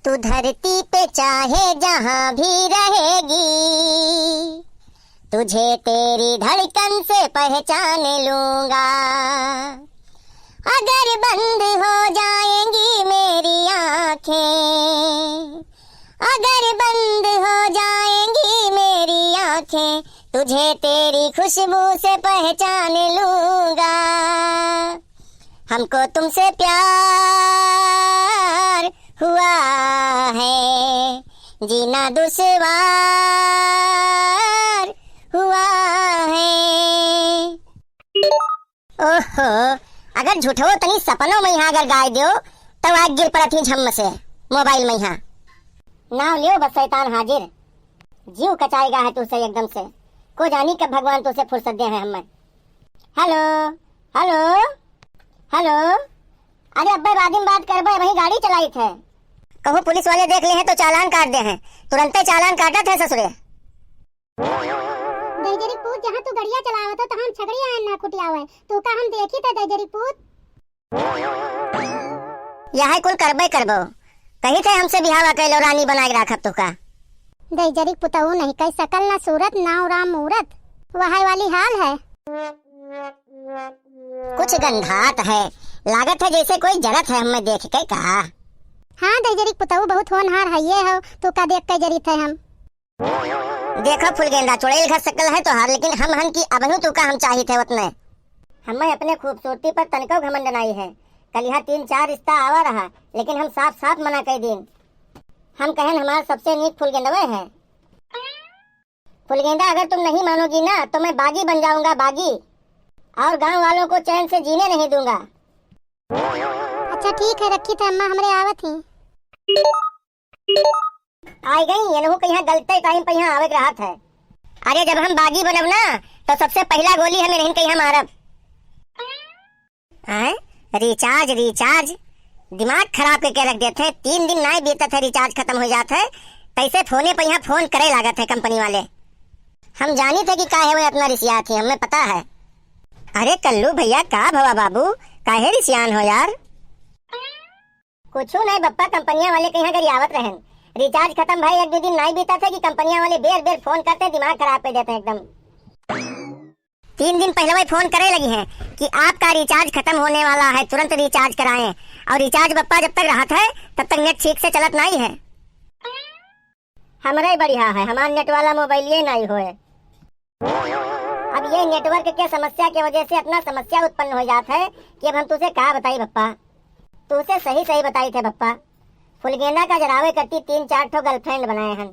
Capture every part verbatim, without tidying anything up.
तू धरती पे चाहे जहाँ भी रहेगी, तुझे तेरी धड़कन से पहचान लूँगा। अगर बंद हो जाएंगी मेरी आँखें, अगर बंद हो जाएंगी मेरी आँखें, तुझे तेरी खुशबू से पहचान लूँगा। हमको तुमसे प्यार हुआ है, जीना दुश्वार हुआ है। ओहो, अगर झूठो तनी सपनों में यहाँ अगर गाय देओ, तब आग गिर पड़त ही झम्म से मोबाइल में यहाँ। नाव लियो बस शैतान हाजिर, जीव कचाएगा है तुझसे एकदम से। को जानी कब भगवान तुझसे फुर्सत दे है हमें। हेलो, हेलो, हेलो। अरे अब्बे, बाद में बात करबे, वही गाड़ी चलाइत है। कहूँ पुलिस वाले देख ले हैं तो चालान काट दे हैं, तुरंते चालान काटत है ससुरे। दैजरी पूत, जहाँ तू गड़िया चलावत हो, तहाँ हम छगड़ी आयन ना खुटियावे। तू का हम देखी थे दैजरी पूत? यह कुल करबे करबो। कही थे हमसे बिहावा कैलो, रानी बनाए के राखब तू का। दैजरी पुतऊ नहीं कही सकल ना सूरत, नाव राम मूरत। वह वाली हाल है। कुछ गंधात है, लागत है जैसे कोई जरत है हमें देख के का। हाँ, दैजरी पुतऊ बहुत होनहार है ये हो, तू का देख के जरी थे हम। देखो फुलगेंदा, चुड़ैल घर सकल है तोहार, लेकिन हम हन कि अबहू तू का हम चाहित है उतने। हमें अपने खूबसूरती पर तनिको घमंड नाई है। कलिहा तीन चार रिश्ता आवा रहा, लेकिन हम साफ साफ मना कर दीन। हम कहन हमार सबसे नीक फुलगेंदवे है। फुलगेंदा, अगर तुम नहीं मानोगी ना तो मैं बागी बन जाऊंगा, बागी, और गांव वालों को चैन से जीने नहीं दूंगा। अच्छा ठीक है, रखी थे अम्मा, हमरे आवत ही। आई गई, इनहू के यहाँ गलते टाइम पे यहाँ आवे के रहत है। अरे जब हम बागी बनब ना, तो सबसे पहला गोली हम इन्हन के यहाँ मारब। हैं? रिचार्ज, रिचार्ज, दिमाग खराब करके रख देते हैं। तीन दिन नाई बीतत है, रिचार्ज खत्म हो जात है, तैसे फोने पे यहाँ फोन करे लागत है कंपनी वाले। हम जानी थे कि काहे वो इतना रिसियात ही, हमें पता है। अरे कल्लू भैया, का भवा बाबू, काहे रिसियान हो यार? कुछू नहीं बप्पा, कंपनिया वाले कहीं गरियावत रहन। रिचार्ज खत्म भय एक दो दिन नाई बीता थे कि कंपनिया वाले बेर बेर फोन करते, दिमाग खराब कर देते हैं एकदम। तीन दिन पहले वही फोन करे लगी हैं कि आपका रिचार्ज खत्म होने वाला है, तुरंत रिचार्ज कराएं। और रिचार्ज बप्पा जब तक रहत है, तब तक नेट ठीक से चलत नाई है। हमरे बढ़िया है, हमार नेट वाला मोबाइल ये नाई होए। अब ये नेटवर्क के समस्या के वजह से इतना समस्या उत्पन्न हो जात है कि अब हम तुझे का बताई बप्पा। तुझे सही सही बताई थे बप्पा, फुलगेना का जरावे करती तीन चार ठो गर्लफ्रेंड बनाए हन।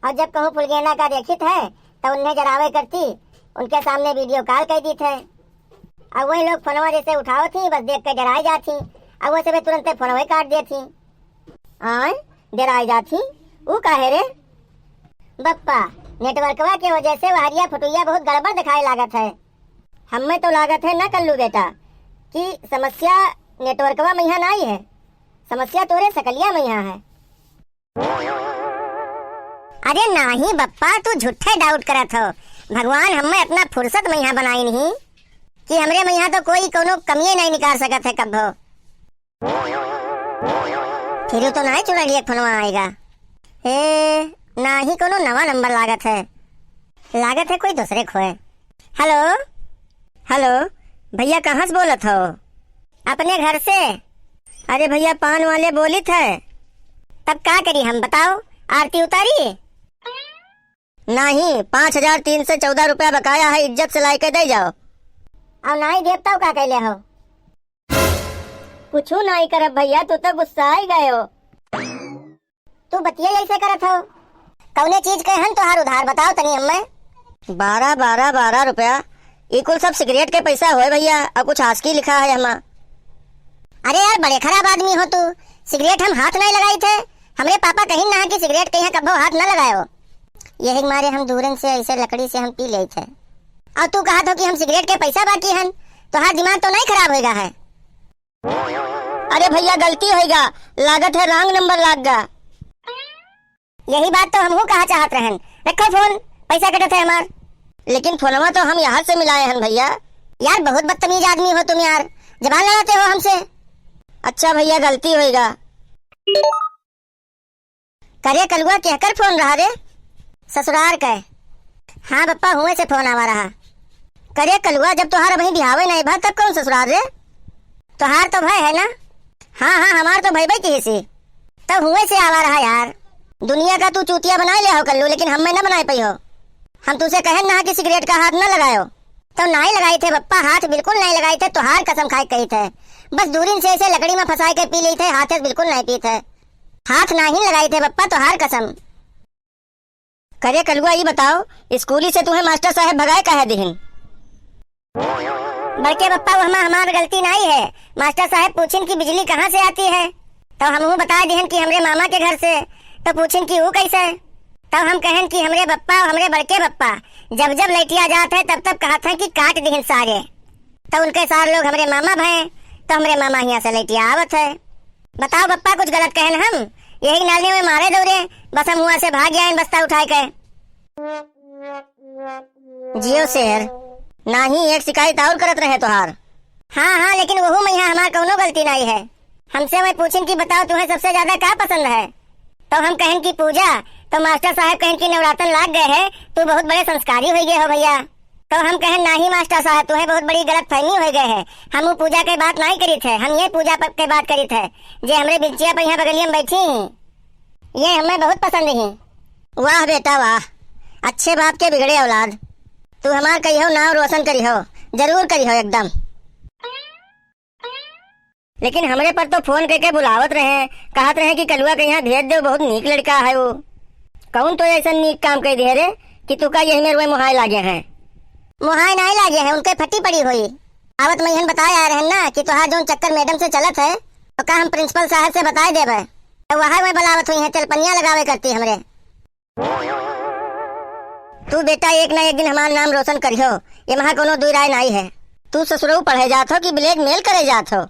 और जब कहूँ फुलगेना का देखित है तो उन्हें जरावे करती, उनके सामने वीडियो कॉल कर दीत है। अब वही लोग फोनवा जैसे उठावत ही, बस देख के डराई जात ही। अब वो सब तुरंते फोनवा काट देत ही। आय, डराई जात ही? ऊ काहे रे? बप्पा, नेटवर्कवा के वजह से वहरिया फुटुइया बहुत गड़बड़ दिखाए लागत है। हमें तो लागत है ना कल्लू बेटा कि समस्या नेटवर्कवा में यहाँ नाई है, समस्या तोरे सकलिया में यहाँ है। अरे नाही बप्पा, तू झूठे डाउट करत हो। भगवान हमें अपना फुर्सत में यहाँ बनाई नहीं कि हमरे में यहाँ तो कोई कोनो कमिये नहीं निकाल सकत है कब्बो। फिर तो नाही चुड़ैलिया के फोनवा आएगा। ए, नाही कोनो नवा नंबर लागत है, लागत है कोई दूसरे खोए। हेलो, हेलो, भैया कहाँ से बोलत हो? अपने घर से। अरे भैया पान वाले बोलित है। तब का करी हम बताओ, आरती उतारी? नाही, पाँच हजार तीन सौ चौदह रुपया बकाया है, इज्जत से लाइके दे जाओ। और नाही देव तब का कैले हो? कुछू नाही करब भैया, तू तो गुस्सा ही गए हो। तू बतिया ऐसे करत हो? कौने चीज के हन तोहार उधार बताओ तनी हम्मे। बारह, बारह, बारह रुपया। ई कुल सब सिगरेट के पैसा होए भैया, और कुछ आस्की लिखा है हमा। अरे यार, बड़े खराब आदमी हो तू। सिगरेट हम हाथ नहीं लगाई थे। हमरे पापा कहीं ना कि सिगरेट के यहाँ कब्बो हाथ न लगायो। यही मारे हम दूरन से ऐसे लकड़ी से हम पी लेई थे। और तू कहत हो कि हम सिगरेट के पैसा बाकी हन, तोहार दिमाग तो नहीं खराब होएगा है? अरे भैया, गलती होइगा, लागत है wrong number लाग गा। यही बात तो हमहू कहा चाहत रहन। रखो फोन, पैसा कटत है हमार। लेकिन फोनवा तो हम यहाँ से मिलाए हन भैया। यार, बहुत बदतमीज आदमी हो तुम यार, जबान लड़ाते हो हमसे। अच्छा भैया, गलती होइगा। अरे कलुआ, केहकर फोन रहा रे? ससुरार के। हाँ बप्पा, हुए से फोन आवा रहा। करे कलुआ, जब तोहार अबहीं बिहावे नाहीं भा, तब कौन ससुरार रे? तोहार तो भय है ना? हाँ, हाँ, हमार तो भयबे किहिसी। तब हुए से आवा रहा यार। दुनिया का तू चूतिया बनाए ले हो कल्लू, लेकिन हमें न बनाए पइहो। हम तुसे कहन ना कि सिगरेट का हाथ न लगायो, तो नाहीं लगाई थे बप्पा, हाथ बिल्कुल नाहीं लगाई थे, तोहार कसम खाए कही थे। बस दूरिन से ऐसे लकड़ी में फंसाए के पी ली थे, हाथे से बिल्कुल नाहीं पी थे। हाथ नाहीं लगाई थे बप्पा, तोहार कसम। करे कलुआ, ई बताओ, स्कूली से तुहें मास्टर साहब भगाए काहे दिहिन? बड़के बप्पा, वो हमा-, हमार गलती नाहीं है। मास्टर साहब पूछिन कि बिजली कहाँ से आती है, तो हमहू बता दिहन कि हमरे मामा के घर से। तो पूछिन कि ऊ कैसे? तब हम कहन कि हमरे बप्पा, हमरे बड़के बप्पा जब जब लैटिया जात है, तब तब कहत हैं कि काट दिहिन सारे। तो उनके सार लोग हमरे मामा भए, तो हमरे मामा हियाँ से लैटिया आवत है। बताओ बप्पा, कुछ गलत कहन हम? यही नाली में मारे दौरे, बस हम हुआ से भाग आए बस्ता उठाए के। जियो शेर, नाहीं एक शिकायत और करत रहे तोहार। हाँ, हाँ, लेकिन वहू में यहाँ हमार कौनो गलती नाहीं है। हमसे वह पूछिन कि बताओ, तुम्हें सबसे ज्यादा का पसंद है? तो हम कहन कि पूजा। तो मास्टर साहब कहन कि नवरातन लाग गए है, तू बहुत बड़े संस्कारी हो गए हो भैया। तो हम कहन, नाहीं मास्टर साहब, तुम्हें बहुत बड़ी गलत फहमी हो गए है। हम वो पूजा के बात नाहीं करी थे, हम ये पूजा पर, के बात करी थे, जे हमरे बिंचिया पर यहाँ बगलिया में बैठी। ये हमें बहुत पसंद ही। वाह बेटा वाह, अच्छे बाप के बिगड़े औलाद। तू हमार कहियो नाम रोशन करिहो, जरूर करिहो एकदम। लेकिन हमरे पर तो फोन करके बुलावत रहे, कहत रहे कि कलुआ के यहाँ भेज दो, बहुत नीक लड़का है वो। कौन तो ऐसा नीक काम कर दिए रे कि तू का यही में रोए मुहाय लागे हैं? मुहाय नाहीं लागे हैं, उनके फटी पड़ी हुई। आवत में यहन बताए आ रहे हैं ना कि तोहार जौन चक्कर मैडम से चलत है, तो का हम प्रिंसिपल साहब से बताए देबे? तो वह मैं बुलावत हुई है तेलपनिया लगावे करती हमरे। तू बेटा एक ना एक दिन हमार नाम रोशन करिहो, ये महा कोनो दुई राय नाई है। तू ससुरऊ पढ़े जात हो कि ब्लैकमेल करे जात हो?